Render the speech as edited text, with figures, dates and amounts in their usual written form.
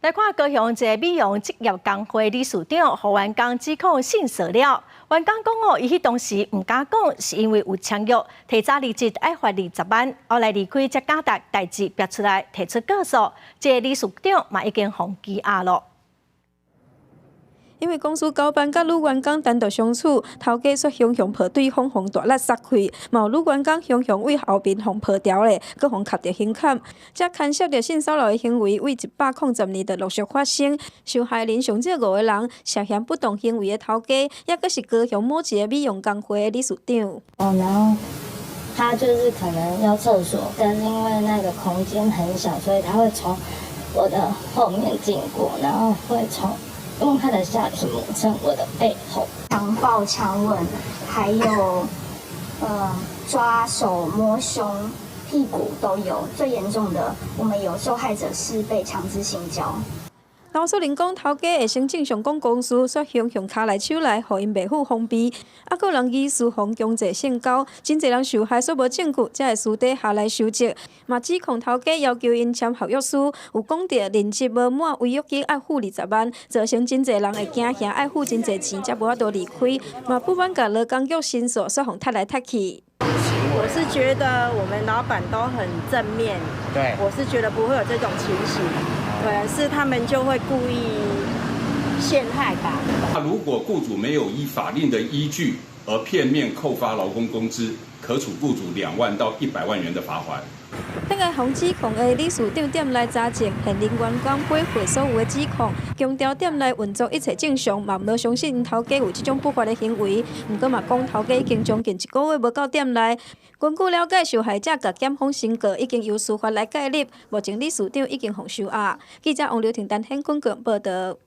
來看高雄一个美容職業工會理事長，予員工指控性騷擾。員工講哦，伊彼當時毋敢講，是因為有簽約，提早離職愛罰20萬。後來離開才敢共代誌爆出來，提出告訴，這个理事長嘛已經予羈押囉。因為公司高班佮女員工單獨相處，頭家煞雄雄抱對方予大力捒開，嘛有女員工雄雄對後面予抱牢咧，閣予磕著胸坎。這牽涉著性騷擾的行為，對110年就陸續發生。受害人上少五個人，涉嫌不當行為的頭家，抑閣是高雄某一个美容工會的理事長。哦，然後他就是可能要廁所，但是因為那個空間很小，所以他會從我的後面經過，然後會從用他的下體磨蹭我的背後，強暴、強吻，還有抓手、摸胸、屁股都有。最嚴重的，我們有受害者是被強制性交。劉淑玲講，頭家會先正常講公事，煞雄雄跤來手來，予𪜶袂赴防備。啊，閣有人疑似予強制性交，真濟人受害，煞無證據，才會私底下來收集。嘛指控頭家要求𪜶簽合約書，有講著任職無滿違約金愛付20萬，造成真濟人會驚嚇，愛付真濟錢才無法度離開。嘛不滿共勞工局申訴，煞予踢來踢去。我是覺得我們老闆都很正面，我是覺得不會有這種情形，對，是他們就會故意陷害吧。那如果雇主沒有依法令的依據而片面扣發勞工工資，可處雇主2萬到100萬元的罰鍰。這个予指控的理事長店內查證，現任員工回駁所有的指控，強調店內運作一切正常，嘛無相信𪜶頭家有這種不法的行為。毋過嘛講頭家已經將近一個月無到店內。根據了解，受害者共檢方申告，已經由司法來介入，目前理事長已經予收押。記者王劉婷、陳顯坤報導。